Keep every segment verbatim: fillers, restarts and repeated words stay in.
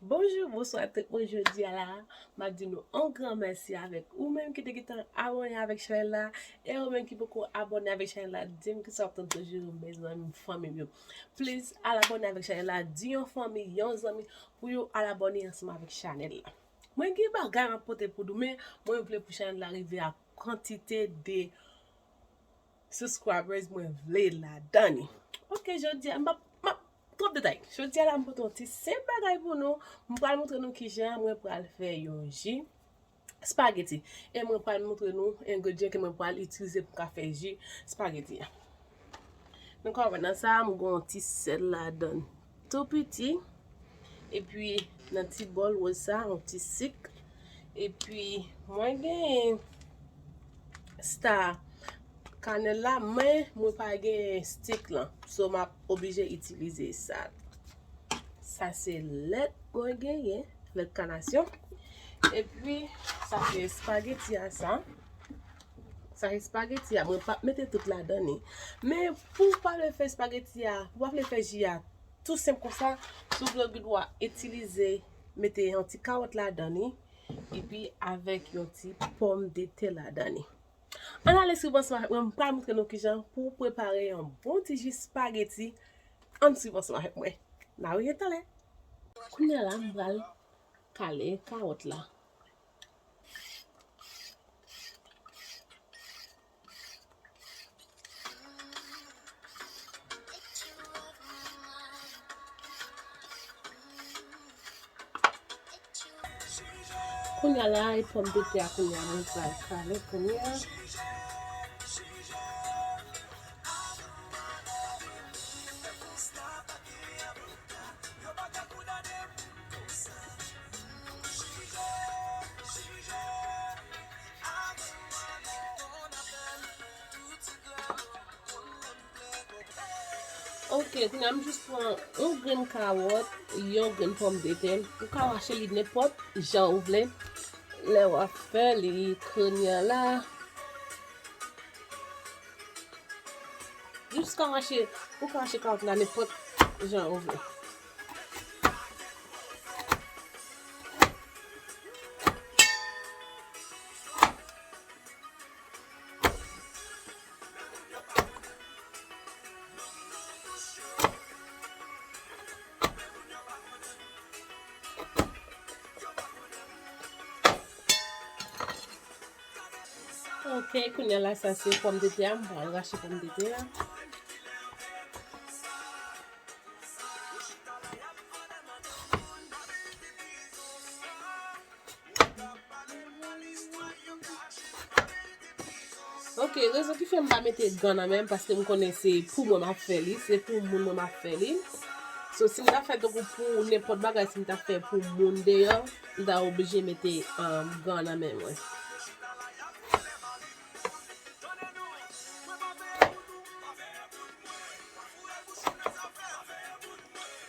Bonjou, bonswa tout moun. Jodi a la, m ap di nou yon gran mèsi avèk ou menm ki te gentan abòne avèk chanèl la, e ou menm ki poko abòne avèk chanèl la, di m kisa w ap tann toujou, mezanmi, fanmi m yo. Please, al abòne avèk chanèl la, di yon fanmi, yon zanmi, pou yo al abòne ansanm avèk chanèl la. Mwen gen bagay m ap pote pou nou, men mwen vle pou chanèl la rive a kantite de subscribers mwen vle ladan li. Ok, jodi a, m p ap, m p ap twòp detay. Jodi a la, m pote yon ti senp bagay pou nou. M pral montre nou kijan mwen pral fè yon ji spageti. E mwen pral montre nou engredyan ke mwen pral itilize pou m ka fè ji spageti a. Nou ka wè nan sa, m gen yon ti sèl ladan tou piti. Epi, nan ti bòl wòz sa, yon ti sik. Epi, mwen gen star kanèl la, men mwen pa gen stik lan. So, m ap oblije itilize sa. Sa se lèt mwen genyen, lèt kanasyon. Epi, sa se espageti a sa. Sa espageti a, mwen p ap mete tout ladan li. Men pou w pa vle fè espageti a, pou w pa vle fè ji a tou senp konsa, si w vle w gen dwa itilize, mete yon ti kawòt ladan li, epi avèk yon ti pòmdetè ladan li. Ann ale swiv ansanm avèk mwen, m pral montre nou kijan pou w prepare yon bon ti ji spageti. Ann swiv ansanm avèk mwen. N a rive talè. Kounye a la, m pral kale kawòt la. Kounye a la, e pòmdetè a kounye a, mwen pral kale kounye a. Ok, kounye a m jis pran yon grenn kawòt, yon grenn pòmdetè. Ou ka mache li nenpòt jan ou vle. Lè w ap fè li, kounye a la, jis ka mache, ou ka mache kawòt la nenpòt jan ou vle. Ok, kounye a la, sa se pòmdetè a, m pral rache pòmdetè a. Ok, rezon ki fè m pa mete gan nan men m, paske m konnen se pou mwen m ap fè li, se pou moun mwen m ap fè li. So, si m ta fè tankou pou nenpòt bagay, si m ta fè pou moun deyò, m ta oblije mete, um, gan nan men mwen.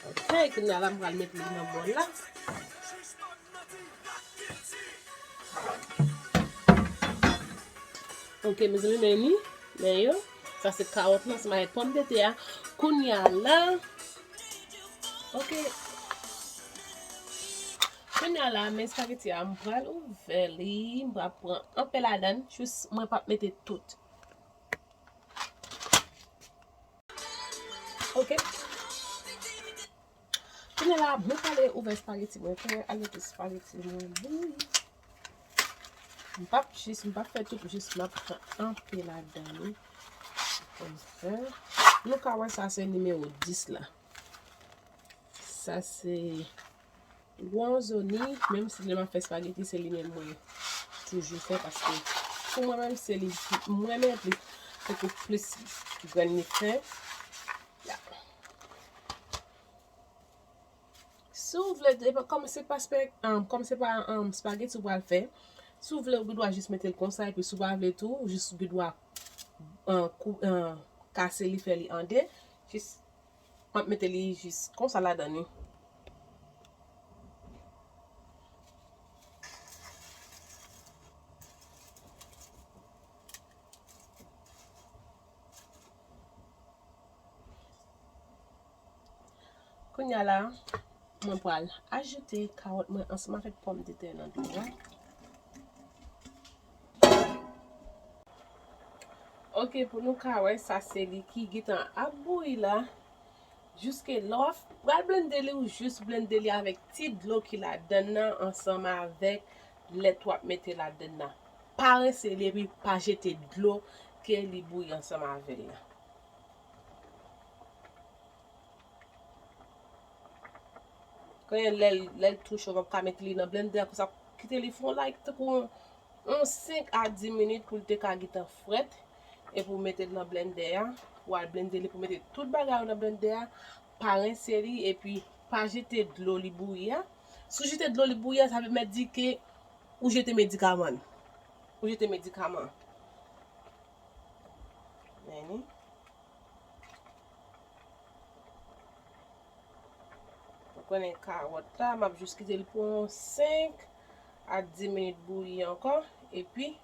Ok, kounye a la, m pral met li nan bòl la. Ok, mezanmi, men ni, men yo. Sa se kawòt lan, ansanm avèk pòmdetè a. Kounye a la. Ok. Kounye a la, men espageti a, m pral ouvè li, m pral pran anpè ladan, jis mwen p ap mete tout. Ok. Kounye a la, mwen prale ouvè espageti mwen. Kounye a, al mete espageti mwen bouyi. M p ap jis, m p ap fè tout, jis m ap pran anpè ladan li. Konsa. Nou ka wè sa se nimewo dis la. Sa se Wonzoni, menm si lè m ap fè espageti, se li menm mwen toujou fè, paske pou mwen menm, se li m renmen plis, tankou plis grenn li fen. Ya. Si w vle, e pa, kòm se pa spe-, um, kòm se pa, um, espageti w pral fè, si w vle, ou gen dwa jis mete l konsa, epi si w pa vle tou, ou jis gen dwa, um, kou-, um, kase li, fè li an de, jis M ap mete li jis konsa ladan li. Kounye a la, Mwen pral ajoute kawòt mwen ansanm avèk pòmdetè nan dlo a. Ok, pou nou ka wè, sa se li ki gentan ap bouyi la. Jiske lè w ap pral blende li, ou jis blende li avèk ti dlo ki ladann nan ansanm avèk lèt w ap mete ladann nan. Pa rense li epi pa jete dlo ke li bouyi ansanm avè l la. Konnen lè l, lè l tou cho, w ap ka mete li nan blendè, konsa kite li fè yon like tankou yon, yon senk a dis minit pou l te ka gentan frèt. Epi w mete l nan blendè a, w al blende li pou mete tout bagay yo nan blendè a, pa rense li, epi pa jete dlo li bouyi a. Si w jete dlo li bouyi a, sa vle mèt di ke ou jete medikaman l. Ou jete medikaman. Men li. Ou konnen kawòt la, m ap jis kite li pou yon senk a dis minit bouyi ankò. Epi,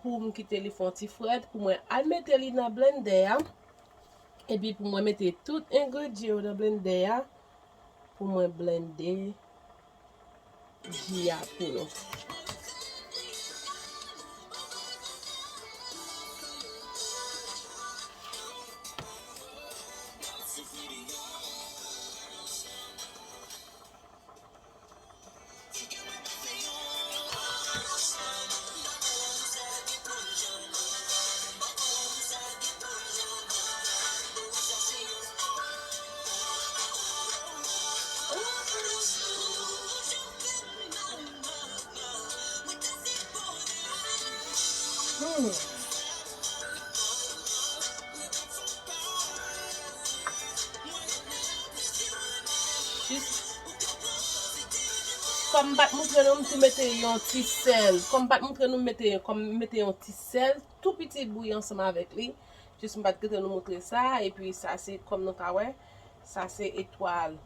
pou m kite li fè yon ti frèt, pou mwen al mete li nan blendè a. Epi pou mwen mete tout engredyan yo nan blendè a. Pou mwen blende ji a pou nou. Hmm. Jis, kòm m pa t montre nou, m tou mete yon ti sèl. Kòm m pa t montre nou, m mete, kòm m mete yon ti sèl tou piti bouyi ansanm avèk li. Jis m pa t gentan nou montre sa, epi sa se, kòm nou ka wè, sa se etwal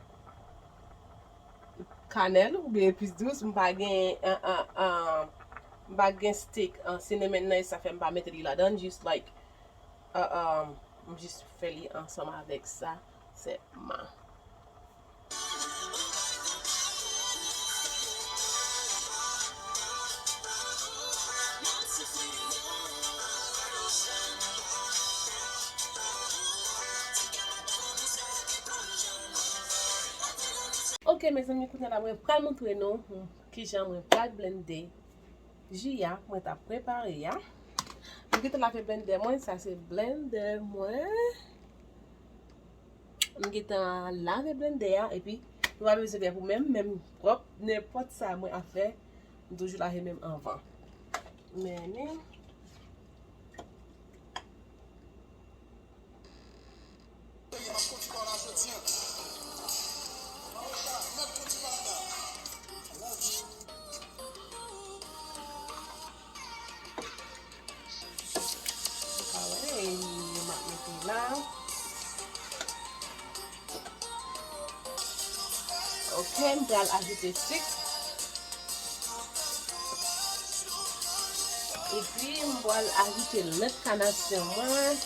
kanèl oubyen epis dous. M pa gen, an, an, an, m pa gen stik, an, cinnamon nan, e sa fè m pa mete li ladann, jis, like, an, an, m jis fè li ansanm avèk sa sèlman. Ok, mezanmi, kounye a la, mwen pral montre nou kijan mwen pral blende ji a mwen t ap prepare a. Mwen gentan lave blendè mwen, sa se blendè mwen. M gentan lave blendè a, epi nou pa bezwen fè pou men m, men m pwòp, nenpòt sa mwen ap fè, m toujou lave men m anvan. Men ni. Sa wè, m ap mete la. Ok, m pral ajoute sik. Epi, m pral ajoute lèt kanasyon mwen.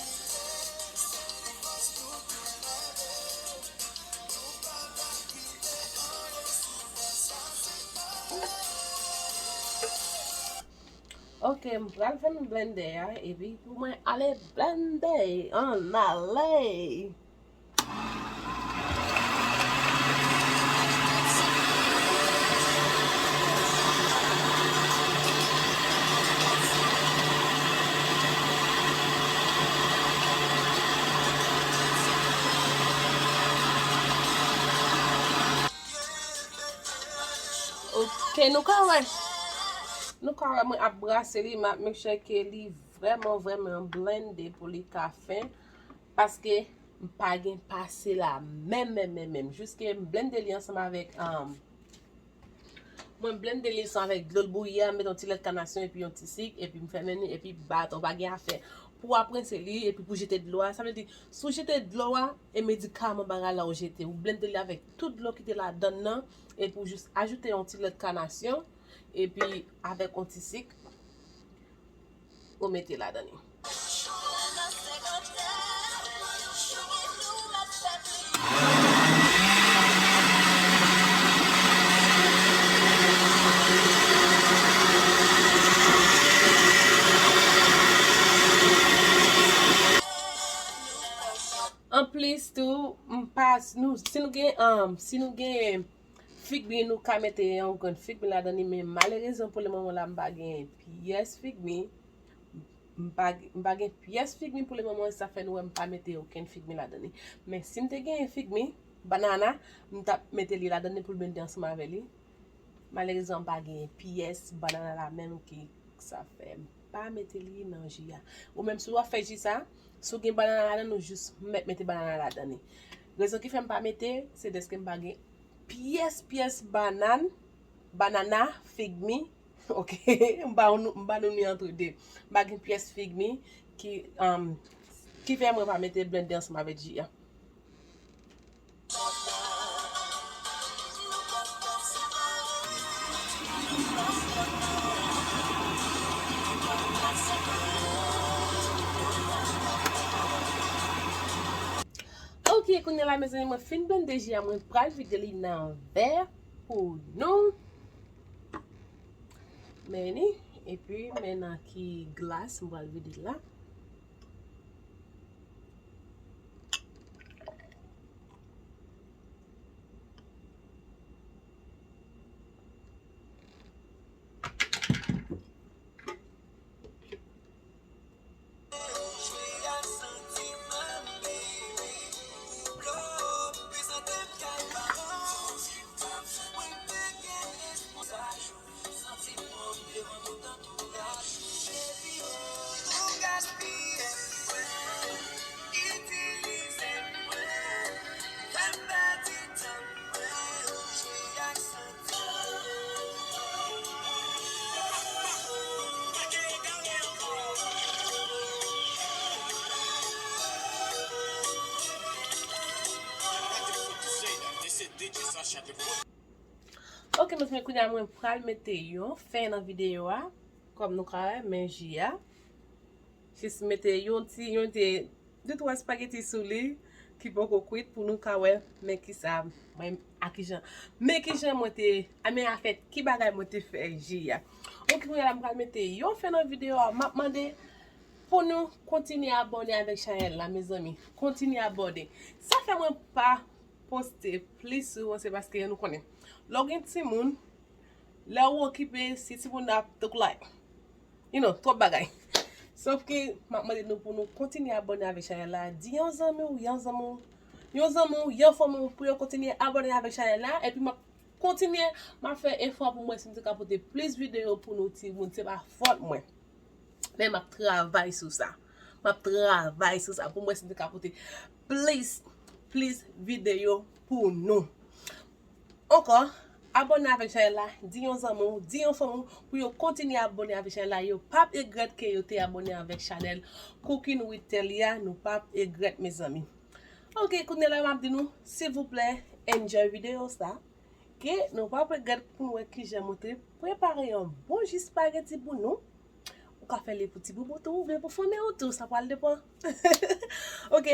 Ok, m pral fèmen blendè a, epi pou mwen ale blende, ann ale! Ok, nou ka wè. Nou ka wè mwen ap brase li, m ap make sure ke li vrèman, vrèman blende pou li ka fen. Paske m pa gen pase la menm, menm, menm, menm. Jiske m blende li ansanm avèk, um, mwen blende li ansanm avèk dlo l bouyi a, m mete yon ti lèt kanasyon epi yon ti sik, epi m fèmen li, epi baton, pa gen afè. Pou w ap rense li, epi pou jete dlo a, sa vle di, si w jete dlo a, e medikaman bagay la ou jete. Ou blende li avèk tout dlo ki te ladann nan, epi ou jis ajoute yon ti lèt kanasyon, epi avèk yon ti sik, ou mete ladan li. Plis tou, m pa, nou, si nou gen, um, si nou gen figmi, nou ka mete yon grenn figmi ladan li, men malerezman pou le moman la, m pa gen pyès figmi. M pa, m pa gen pyès figmi pou le moman, sa fè nou wè m pa mete okenn figmi ladan li. Men si m te gen figmi, banana, m t ap mete li ladan li pou l blende ansanm avè li. Malerezman, m pa gen pyès banana la menm ki sa fè m pa mete li nan ji a. Ou menm, si w ap fè ji sa, si w gen banana ladan, nou jis mèt mete banana ladan li. Rezon ki fè m pa mete, se dèske m pa gen pyès, pyès banana, banana, figmi, ok? M ba nou, m ba nou ni antre de. M pa gen pyès figmi ki, um, ki fè mwen pa mete blende ansanm avèk ji a. Ok, kounye a la, mezanmi, mwen fin blende ji a, mwen pral vide li nan vè pou nou. Men ni, epi men nan ki glas mwen pral vide l la. Ok, mezanmi, kounye a mwen pral mete yon fen nan videyo a. Kòm nou ka wè, men ji a. Jis mete yon ti, yon ti, de twa espageti sou li ki poko kwit pou nou ka wè men kisa, men a kijan, men kijan mwen te, a men afèt ki bagay mwen te fè ji a. Ok, kounye a la m pral mete yon fen nan videyo a. M ap mande pou nou kontinye abòne avèk chanèl la, mezanmi. Kontinye abòne. Sa fè mwen pa poste plis souvan, se paske nou konnen. Lè w gen timoun, lè w okipe, si timoun ap tok like, you know, twòp bagay. Sof ke m ap mande nou pou nou kontinye abòne avèk chanèl la. Di yon zanmi w, yon zanmi w, yon zanmi w, yon fanmi w pou yo kontinye abòne avèk chanèl la. Epi m ap kontinye, m ap fè efò pou m wè si m te ka pote plis videyo pou nou timoun. Se pa fòt mwen. Men m ap travay sou sa. M ap travay sou sa pou m wè si m te ka pote plis, plis videyo pou nou. Ankò, abòne avèk chanèl la, di yon zanmi w, di yon fanmi w pou yo kontinye abòne avèk chanèl la. Yo p ap regrèt ke yo te abòne avèk chanèl Cooking with Telia, nou p ap regrèt, mezanmi. Ok, kounye a la m ap di nou, silvouplè, enjoy videyo sa. Ke nou p ap regrèt pou nou wè kijan mwen te prepare yon bon ji espageti pou nou. Ou ka fè li pou ti boubou tou, oubyen pou fanmi w tou, sa pral depann. Ok,